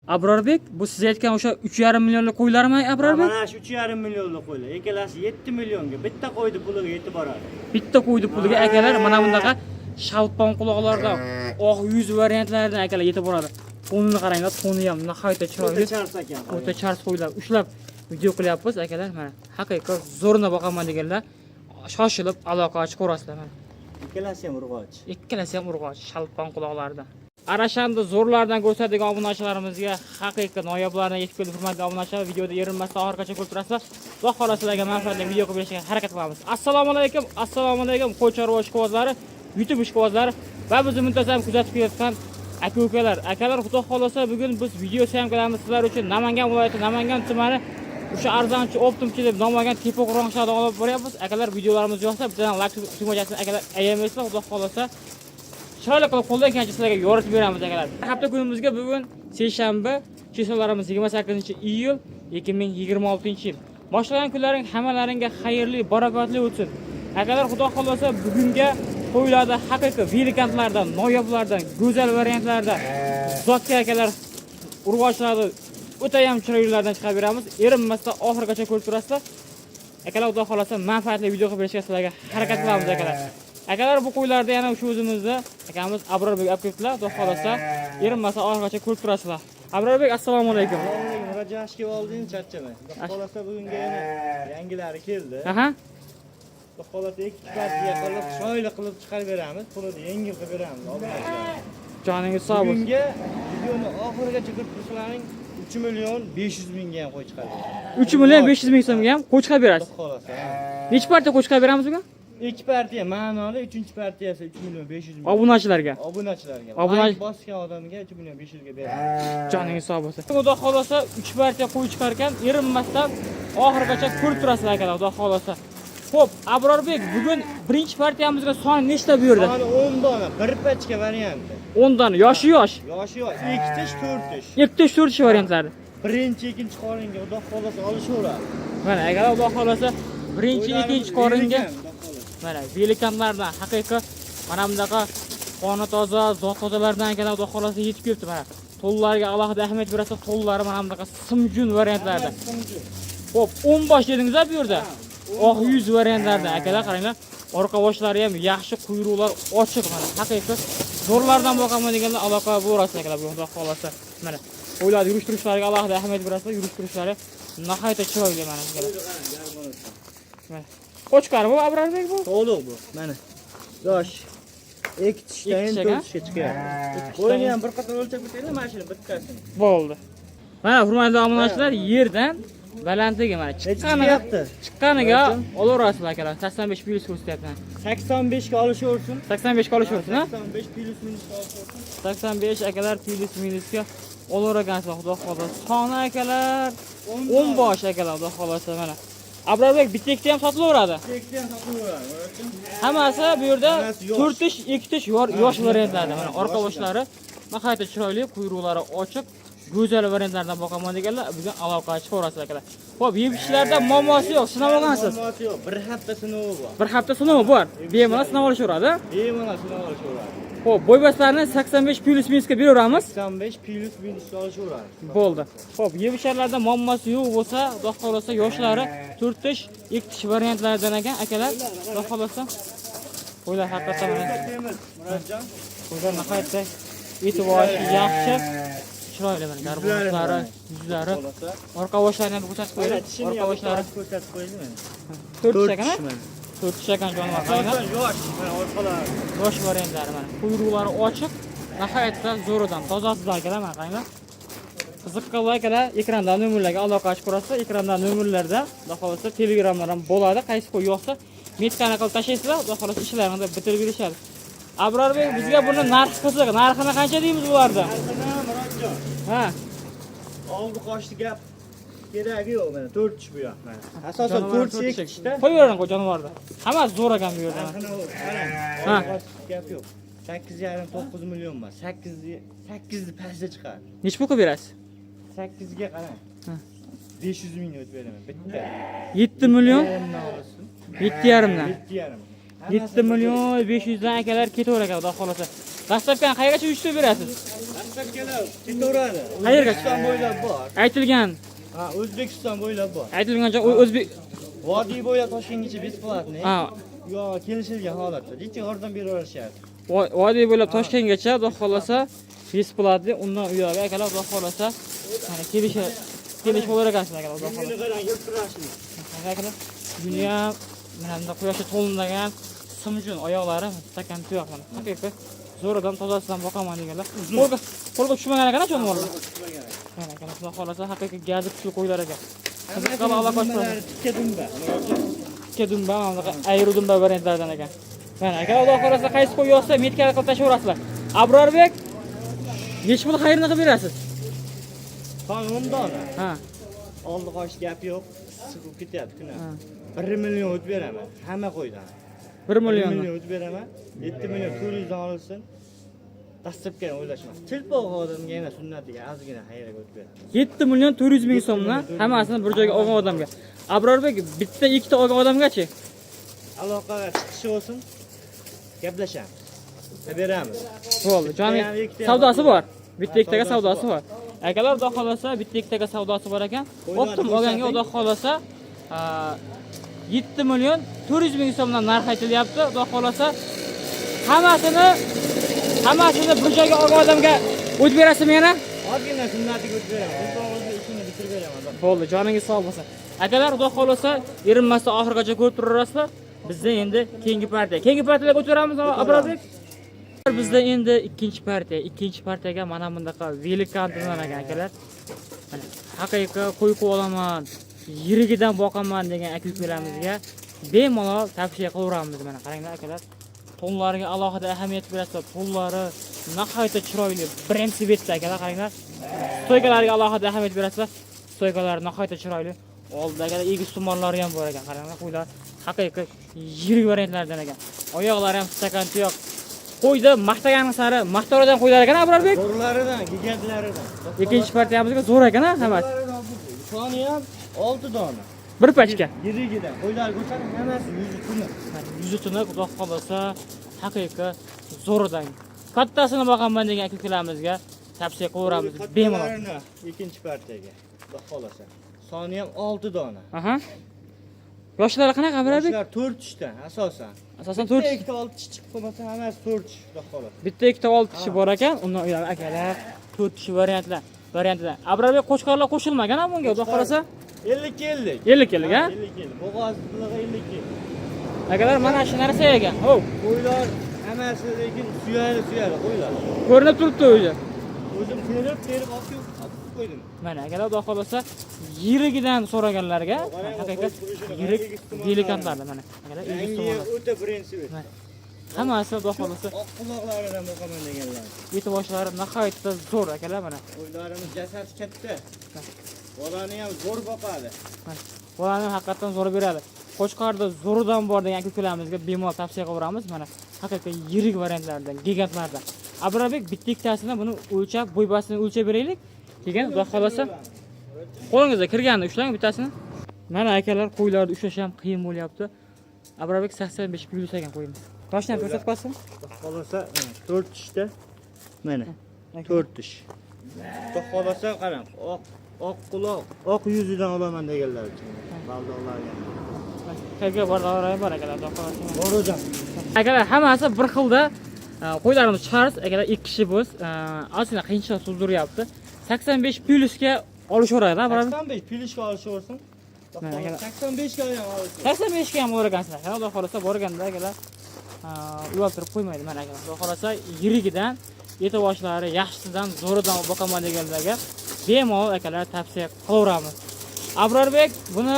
Abrorbek, bu siz aytgan o'sha 3,5 millionlik qo'ylarmi, Abrorbek? Mana shu 3,5 millionlik qo'ylar. Ikkalasi 7 millionga. Bitta qo'ydi puliga yetib boradi. Bitta qo'ydi puliga, akalar, mana bunaqa shalpon quloqlardan, oq yuz variantlaridan, akalar, yetib boradi. To'nini qaranglar, to'ni ham nihoyatda chiroyli. O'ta chars ekan. O'ta chars qo'ylar. Ushlab video qilyapmiz, akalar, mana. Haqiqiy zo'rini boqaman deganlar shoshilib aloqa ochib ko'rasizlar, mana. Ikkalasi ham urg'och. Ikkalasi ham urg'och, shalpon quloqlarida. Arashanda zo'rlardan ko'rsatadigan obunachilarimizga haqiqiy noyoblardan yetib keldi, hurmatli obunachilar. Videoda erinmasdan oxirigacha ko'rib turasizlar. Xudo xohlasa sizlarga manfaatli video qilib berishga harakat qilamiz. Assalomu alaykum, assalomu alaykum, qo'y chorva ishqibozlari, YouTube ishqibozlari va bizni muntazam kuzatib kelayotgan aka ukalar. Akalar, xudo xohlasa bugun biz video syomkalarimiz sizlar uchun Namangan viloyati, Namangan tumani o'sha arzonchi optimchi deb nom olgan Tepa shahridan olib boryapmiz. Akalar, videolarimiz yoqsa, bittadan like tugmachasini, akalar, ayamaysizlar. Xudo xohlasa chiroyli qilib qo'ldan kelgancha sizlarga yoritib beramiz, akalar. Hafta kunimizga bugun seshanba, число larimiz 28 iyul 2026 yil. Boshlagan kunlaring hammalaringga xayrli, barakotli o'tsin. Akalar, xudo xohlasa bugunga qo'ylarda haqiqiy великан lardan, noyoblardan, go'zal variantlardan, zotga, akalar, urg'ochlarni o'ta ham chiroylilardan chiqarib beramiz. Erinmasdan oxirigacha ko'rib turasizlar. Akalar, xudo xohlasa manfaatli video qilib berishga sizlarga harakat qilamiz, akalar. Akalar, bu qo'ylarni yana shu o'zimizda akamiz Abrorbek olib kelibdilar. Xudo xohlasa erinmasdan oxirigacha ko'rib turasizlar. Abrorbek, assalomu alaykum. Assalomu alaykum. Murodjon, yaxshi kelib olding, charchamay. Xudo xohlasa bugunga yana yangilari keldi. Xudo xohlasa ikki partiya qilib, chiroyli qilib chiqarib beramiz. Pulini yengil qilib beramiz obunachilarga. Joningiz sog' bo'lsin. Bugunga videoni oxirigacha ko'rib tursalaring 3 million 500 mingga ham qo'y chiqarib beramiz. 3 million 500 ming so'mga ham qo'y chiqarib berasiz. Xudo xohlasa, ha. Necha partiya qo'y chiqarib beramiz bugun? Ikki partiya ma'noli, uchinchi partiyasi 3 million 500 ming. Obunachilarga. Obunachilarga. Like bosgan odamga 3 million 500 ga beramiz. Joningiz sog' bo'lsin. Xudo xohlasa 3 partiya qo'y chiqar ekan, erinmasdan oxirigacha ko'rib turasizlar, akalar, xudo xohlasa. Xo'p, Abrorbek, bugun birinchi partiyamizga soni nechta bu yerda? Soni 10 dona, bir пачка varianti. 10 dona, yoshi yosh. Yoshi yosh, 2 tish, 4 tish. 2 tish, 4 tish variantlari. Birinchi, ikkinchi qoringa xudo xohlasa olishaveradi. Mana, akalar, xudo xohlasa birinchi, Qo'ylarimiz ikkinchi qoringa великан, xudo xohlasa. Mana великан lardan, haqiqiy mana bunaqa qoni toza, zot tozalardan, akalar, xudo xohlasa yetib kelibdi, mana. To'llarga alohida ahamiyat berasiz, to'llari mana bunaqa simjun variantlarda. Simjun. Xo'p, 10 bosh dedingiz bu yerda. Oq yuz variantlarda, akalar, qaranglar. Orqa boshlari ham yaxshi, quyruqlar ochiq, mana haqiqiy zo'rlardan boqaman deganda aloqa bo'laverasiz, akalar, bu xudo xohlasa. Mana qo'ylar yurish turishlariga alohida ahamiyat berasizlar, yurish turishlari nihoyatda chiroyli, mana, akalar. Mana. Qo'chqor bu, Abrorbek, bu? To'liq bu. Mana. Yosh. Ikki tishdan Ikki tish to'rt ekan? Tishga chiqyapti. Qo'yni ham bir qator o'lchab ketaylik, mana shuni bittasini. Bo'ldi. Mana, hurmatli obunachilar, yerdan balandligi, mana, chiqqaniga chiqyapti? Chiqqaniga olaverasizlar, akalar. 85 plyus ko'rsatyapti. 85 ga olishaversin. 85 ga olishaversin, ha? 85 plyus minusga olishaversin. 85, akalar, plyus minusga olavergansizlar, xudo xohlasa. Soni, akalar, 10 bosh, akalar, xudo xohlasa, mana. Abrorbek, bitta ikkita ham sotilaveradi. Ikkita ham sotilaveradi. Hammasi bu yerda Hammasi yosh. 4 tish, 2 tish yosh variantlarda. Mana orqa boshlari nihoyatda chiroyli, quyruqlari ochiq, go'zal variantlardan boqaman deganlar bugun aloqa chiqaverasizlar, akalar. Xo'p, yeb ichishlarda muammosi yo'q, sinab olgansiz. Muammosi yo'q. Bir hafta sinovi bor. Bir hafta sinovi bor. Bemalol sinab olishaveradi. Bemalol sinov olishaveradi. Xo'p, bo'yboslarni 85 plyus minusga beraveramiz. 85 plyus minusga olishaveradi. Bo'ldi. Xo'p, yeb icharlarda muammosi yo'q bo'lsa, xudo xohlasa yoshlari 4 tish, 2 tish variantlaridan ekan, akalar. Xudo xohlasa. Qo'ylar haqiqatdan mana Temiz, Murodjon. qo'ylar nihoyatda e'tibor yaxshi. Chiroyli, mana garbonlari, yuzlari, Xohlasa. Orqa boshlarini ham ko'rsatib Mana qo'ying. tishini Orqa ham boshlari ko'rsatib qo'ying mana. 4 tish ekan, tish mana. 4 tish ekan jonivor, qaranglar. Asosan yosh, mana orqalari. Yosh variantlari, mana. Quyruqlari ochiq, nihoyatda zo'ridan, tozasiz, akalar, mana, qaranglar. Qiziqqanlar, akalar, ekranda nomerlarga aloqa ochib ko'rasizlar. Ekranda nomerlarda, xudo xohlasa, telegramlar ham bo'ladi. Qaysi qo'y yoqsa, метка ni qilib tashlaysizlar, xudo xohlasa ishlarini bitirib berishadi. Abrorbek, bizga buni narxi qiziq. Narxini qancha deymiz bularni? Narxini, Murodjon. Ha. Oldi qochdi gap keragi yo'q, mana 4 tish bu yoq mana. Asosan 4 tish, 2 tishda. Qo'yavering qo'y jonivorni. Hammasi zo'r ekan bu yerda. Narxini qarang. Ha. Oldi qochdi gap yo'q. 8,5 9 million emas. 8 8 ni pastda chiqadi. Necha pul qilib berasiz? 8 ga qarang. Ha. 500 mingga o'tib beraman bitta. 7 million Yarimdan olsin. 7,5 dan. 7,5. 7 million 500 dan, akalar, ketaverar ekan, xudo xohlasa. Dastlabkani qayergacha uyushtirib berasiz? Dastlabkilar ketaveradi. Qayerga? O'zbekiston bo'ylab bor. Aytilgan, Ha, O'zbekiston bo'ylab bor. aytilgan joy O'zbek Vodiy bo'ylab Toshkentgacha бесплатный. Ha, Yo, kelishilgan holatda. Necha yordam beraverishadi. Vodiy bo'ylab Toshkentgacha, xudo xohlasa, бесплатный, undan u yoqqa akalar, xudo xohlasa, mana kelishib olar ekansizlar akalar, xudo xohlasa. Buni qarang, yurib turashini. Mana akalar, buni ham mana bunda quyoshda to'linlagan simjun oyoqlari, stakan tuyoq mana. Haqiqiy zo'ridan tozasidan boqaman deganlar. Qo'lga tushmagan ekan jonivorlar. Mana akalar, xudo xohlasa, haqiqiy gazi kuchli qo'ylar ekan. Qiziqqan aloqa Dumbalari tikka dumba. Tikka dumba, mana bunaqa ayri dumba variantlardan ekan. Mana akalar, xudo xohlasa, qaysi qo'y yoqsa, metka qilib tashlayverasizlar. Abrorbek, nechi pul xayrini qilib berasiz? Son 10 dona. Ha. Oldi qoch gap yo'q. Issiq bo'lib ketyapti kuni. Ha. 1 million o'tib beraman hamma qo'ydan. 1 1 million. million o'tib beraman. 7 million 400 dan olsin. Dastlabki o'ylashmas. Tilpoq odamga yana sunnatiga ozgina xayrga o'tib beraman. 7 million 400 ming so'mdan hammasini bir joyga olgan odamga. Abrorbek, bitta ikkita olgan odamgachi? Aloqaga chiqishi bo'lsin. Gaplashamiz. Beramiz. Bo'ldi. Joni ham, ikkita ham savdosi bor. Bitta Ha, ikkitaga savdosi savdosi bor. Akalar, xudo xohlasa, bitta ikkitaga savdosi bor ekan. Qo'ylarni Optim olganga ko'rsating. xudo xohlasa, 7 million 400 ming so'mdan narx aytilyapti. Xudo xohlasa, hammasini bir joyga olgan odamga o'tib berasizmi yana? Ozgina sunnatiga o'tib beraman. Tilpog'imizni ishini bitirib beraman. Bo'ldi, joningiz sog' bo'lsin. Akalar, xudo xohlasa, erinmasdan oxirigacha ko'rib turaverasizlar. Bizda endi keyingi partiya. Keyingi partiyaga o'taveramiz, Abrorbek. Bizda endi ikkinchi partiya. Ikkinchi partiyaga mana bundaqa velikandan ekan akalar. Mana haqiqiy qo'y quvolaman, yirigidan boqaman degan aka-ukalarimizga bemalol tavsiya qilaveramiz. Mana qaranglar akalar. To'nlariga alohida ahamiyat berasizlar. To'nlari nihoyatda chiroyli, brend svetda akalar, qaranglar. Stoykalariga alohida ahamiyat berasizlar. Stoykalari nihoyatda chiroyli. Oldida akalar egiz tumonlari ham bor ekan. Qaranglar, qo'ylar haqiqiy yirik variantlardan ekan. Oyoqlari ham stakan tuyoq. Qo'yni maqtaganing sari maqtaveradigan qo'ylar ekan, Abrorbek. Zo'rlaridan, gigantlaridan. Ikkinchi partiyamizga zo'r ekan, ha, hammasi. Zo'rlaridan bu. Soni ham 6 dona. Bir pachka. Yirigidan. Qo'ylar ko'rsang hammasi yuzi tuniq. Yuzi tuniq, xudo xohlasa, haqiqiy zo'ridan. Kattasini boqaman degan aka-ukalarimizga tavsiya qilaveramiz bemalol. Kattalarini ikkinchi partiyaga. Xudo xohlasa. Soni ham 6 dona. Aha. Yoshlari qanaqa, Abrorbek? Yoshlar 4 tishdan asosan. Asosan Bitta 4 tish. ikkita 6 tish chiqib qolmasa hammasi 4 tish, xudo xohlasa. Bitta ikkita 6 tishi bor ekan, undan u yoq akalar 4 tishi variantlar. Variantlar. Abrorbek, qo'chqorlar qo'shilmagan ha bunga, xudo xohlasa. 50 50. 50 50, ha? 50 50. Bo'g'ozligi 50 50. Akalar, mana shu narsa ekan. Hov, Qo'ylar hammasi lekin suyali suyali qo'ylar. ko'rinib turibdi o'zi. O'zim terib terib olib kelib olib qo'ydim. Mana akalar, xudo xohlasa, yirigidan so'raganlarga Qarang, haqiqat qo'y qurishini, yirik egiz tumonlari. delikanlardi mana. Akalar, egiz Rangi tumonlar. o'ta birinchi. Mana. Hammasi xudo xohlasa Oq quloqlaridan boqaman deganlar. eti boshlari nihoyatda zo'r akalar mana. Qo'ylarimiz jasadi katta. Bolani ham zo'r boqadi. Mana. Bolani haqiqatdan zo'r beradi. Qo'chqorda zo'ridan bor degan aka-ukalarimizga bemalol tavsiya qilaveramiz. Mana haqiqiy yirik variantlardan, gigantlardan. Abrorbek, bitta ikkitasini buni o'lchab, bo'y-bastini o'lchab beraylik. Keyin xudo xohlasa qo'lingizga kirganini ushlang bittasini. Mana akalar, qo'ylarni ushlash ham qiyin bo'lyapti. Abrorbek 85 plyus ekan qo'yimiz. Boshini ham ko'rsatib qolsin. Xudo xohlasa 4 tishda mana 4 tish. Xudo xohlasa qarang, oq oq quloq, oq yuzidan olaman deganlar uchun. Baldoqlarga. Qayerga borlar bor akalar, xudo xohlasa. Bor o'zim. Akalar, hammasi bir xilda qo'ylarimiz chiqarib, akalar ikki kishi biz, ozgina qiyinchilik tug'diryapti. 85 plyusga olishaveradi, birodar. 85 plyusga olishaversin. Mana akalar. 85 ga ham olishsin. 85 ga ham borgansizlar. Xudo xohlasa borganda akalar uyaltirib qo'ymaydi mana akalar. Xudo xohlasa yirigidan, eti boshlari yaxshisidan, zo'ridan boqaman deganlarga bemalol akalar tavsiya qilaveramiz. Abrorbek, buni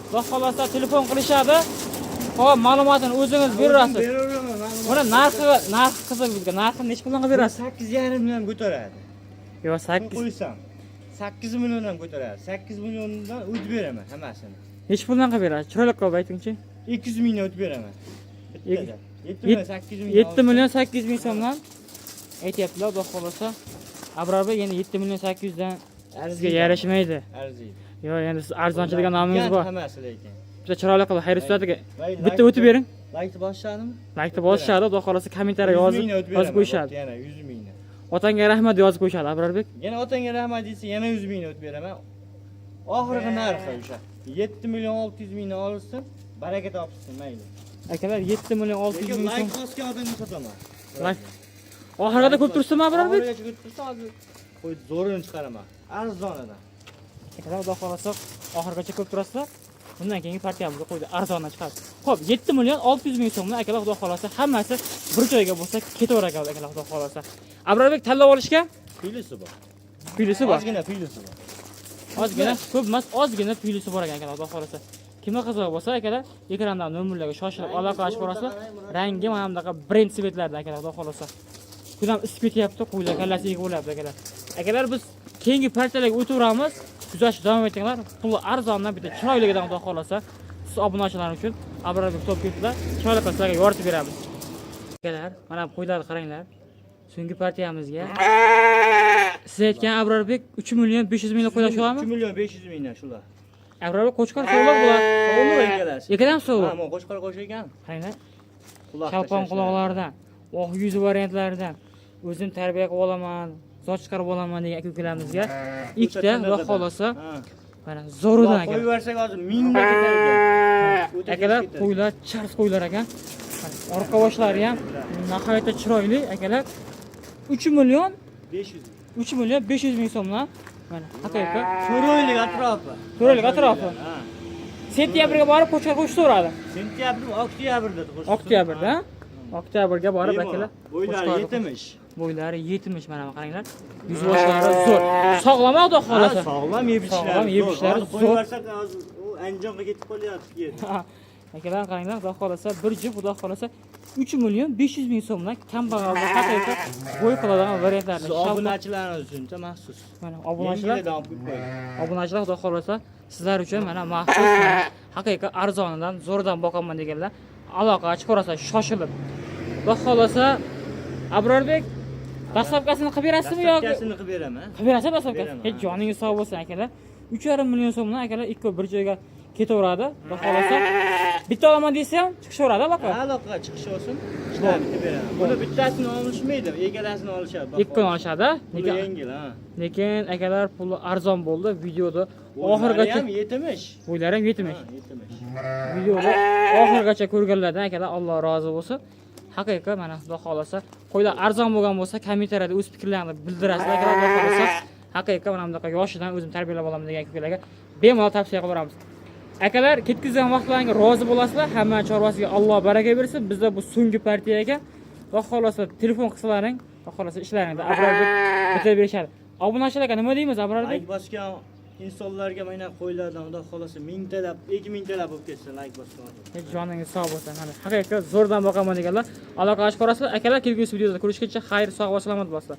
xudo xohlasa telefon qilishadi. Xo'p, ma'lumotini o'zingiz berasiz. Beraveraman ma'lumot. Buni narxi qiziq bizga. Narxini necha puldan qilib berasiz? 8,5 million ko'taradi. Yo'q, 8 Qo'ysam 8 million ham ko'taradi. 8 milliondan o'tib beraman hammasini. Necha puldan qilib berasiz? Chiroyli qilib aytingchi. 200 mingdan o'tib beraman. Bittada. 7 million 800 ming. 7 million 800 ming so'mdan aytyaptilar, xudo xohlasa. Abrorbek endi 7 million 800 dan sizga yarashmaydi. Arziydi. Yo'q, endi siz arzonchi degan nomingiz bor. Hammasi lekin. Bitta chiroyli qilib xayr sifatiga Mayli, bitta o'tib bering. Laykni bosishadimi? Laykni bosishadi, xudo xohlasa kommentariya 100 yozib mingni o'tib yozib beraman. qo'yishadi. Bo'pti, yana 100 mingni. Otangga rahmat yozib qo'yishadi, Abrorbek. Yana otangga rahmat desa, yana 100 mingni o'tib beraman. Oxirgi narxi o'sha. 7 million 600 mingni olsin, baraka topsin, mayli. Akalar 7 million 600 Lekin ming layk so'm. bosgan odamga sotaman. Layk. Oxirida ko'p tursinmi, Abrorbek? Oxirigacha ko'p tursa, hozir qo'y zo'rini chiqaraman. Arzonidan. Akalar, xudo xohlasa oxirigacha ko'p turasizlar. Bundan keyingi partiyamizga qo'ydi arzondan chiqadi. Xo'p, 7 million 600 ming so'mdan akalar, xudo xohlasa hammasi bir joyga bo'lsa ketaverar ekan akalar, xudo xohlasa. Abrorbek, tanlab olishga Plyusi bor. plyusi bor. Ozgina plyusi bor. Ozgina, ko'p emas, ozgina plyusi bor ekan akalar, xudo xohlasa. Kimga qiziq bo'lsa akalar, ekrandan nomerlarga shoshilib aloqa ochib ko'rasizlar. Rangi mana bunaqa brend svetlarda akalar, xudo xohlasa. Kun ham isib ketyapti, qo'ylar kallasi egib bo'lyapti akalar. Akalar, biz keyingi partiyalarga o'taveramiz. Kuzatishda davom etinglar. Puli arzondan bitta chiroyligidan, xudo xohlasa siz obunachilar uchun Abrorbek top ketdilar. Chiroyli qilib sizlarga yoritib beramiz. Akalar, mana bu qo'ylarni qaranglar. So'nggi partiyamizga siz aytgan Abrorbek 3 million 500 minglik qo'ylar shularmi? 3 million 500 mingdan shular. Abrorbek, qo'chqor sovliq bular. Sovliq ikkalasi. Ikkalam Ha, sovuq. men qo'chqor qo'shilgan. Qaranglar, Quloq shalpon tashlashlar. quloqlaridan, oq yuzi variantlaridan o'zim tarbiya qilib olaman, zot chiqarib olaman degan aka ukalarimizga ikkta, xudo xohlasa, Ha. mana zo'ridan Qo'yib akalar. yuborsak hozir mingda ketar ekan. O'ta Akalar, tez ketar. qo'ylar chars qo'ylar ekan. Mana orqa boshlari ham nihoyatda chiroyli akalar. 3 million 500. 3 million 500 ming so'mdan mana haqiqiy To'roylik atrofi. To'roylik atrofi. Ha. Sentyabrga borib qo'chqor qo'shib so'radi. Sentyabr, oktyabrda qo'shib. Oktyabrda, oktyabrga borib akalar. Bo'ylari qo'chqor- yetimish. Bo'ylari yetmish, mana bu qaranglar. Yuz boshlari zo'r. Sog'lom, xudo Ha, xohlasa. sog'lom yeb ichishlari. Sog'lom yeb ichishlari Hozir qo'yib zo'r. yuborsak hozir u Andijonga ketib qolyapti. Akalar, qaranglar, xudo xohlasa bir juft, xudo xohlasa 3 million 500 ming so'mdan kambag'alga haqiqiy bo'y qiladigan variantlarni. Siz obunachilarimiz uchun maxsus. Mana obunachilar, Yengilidan olib qo'yib qo'ydik. obunachilar, xudo xohlasa sizlar uchun mana maxsus, mana haqiqiy arzonidan, zo'ridan boqaman deganlar aloqa ochib ko'rasizlar shoshilib. Xudo xohlasa Abrorbek, dastlabkasini qilib berasizmi yoki Dastlabkasini qilib beraman. qilib berasiz dastlabkasini? Beraman, Hech ha. joningiz sog' bo'lsin akalar. 3,5 million so'mdan akalar ikkovi bir joyga ketaveradi. Xudo xohlasa bitta olaman desa ham chiqishaveradi aloqa. Aloqa chiqish olsin, ishlarni bitib beraman. Buni bittasini olishmaydi, ikkalasini olishadi. Ikkini olishadi. Puli Lekin yengil, ha. lekin akalar, puli arzon bo'ldi. Videoda Oxirigacha oxirigacha ham yetimish. bo'ylari ham yetmish. Ha, yetimish. Videoda oxirigacha ko'rganlardan akalar Alloh rozi bo'lsin. Haqiqiy mana xudo xohlasa qo'ylar arzon bo'lgan bo'lsa kommentariyada o'z fikrlarini bildirasizlar akalar, xudo xohlasa haqiqiy mana bunaqa yoshidan o'zim tarbiyalab olaman degan ukalarga bemalol tavsiya qilib beramiz. Akalar, ketkazgan vaqtlaringga rozi bo'lasizlar. Hamma chorvasiga Alloh baraka bersin. Bizda bu so'nggi partiya ekan. Xudo xohlasa telefon qilsalaring, xudo xohlasa ishlaringni Abrorbek bitirib berishadi. Obunachilarga nima deymiz, Abrorbek? Layk bosgan insonlarga mana qo'ylardan xudo xohlasa mingtalab, 2000 talab bo'lib ketsin layk bosgan odam. Hech joningiz sog' bo'lsin. Mana haqiqiy zo'rdan boqaman deganlar aloqa ochib ko'rasizlar. Akalar, kelgusi videoda ko'rishguncha xayr, sog' va salomat bo'lasizlar.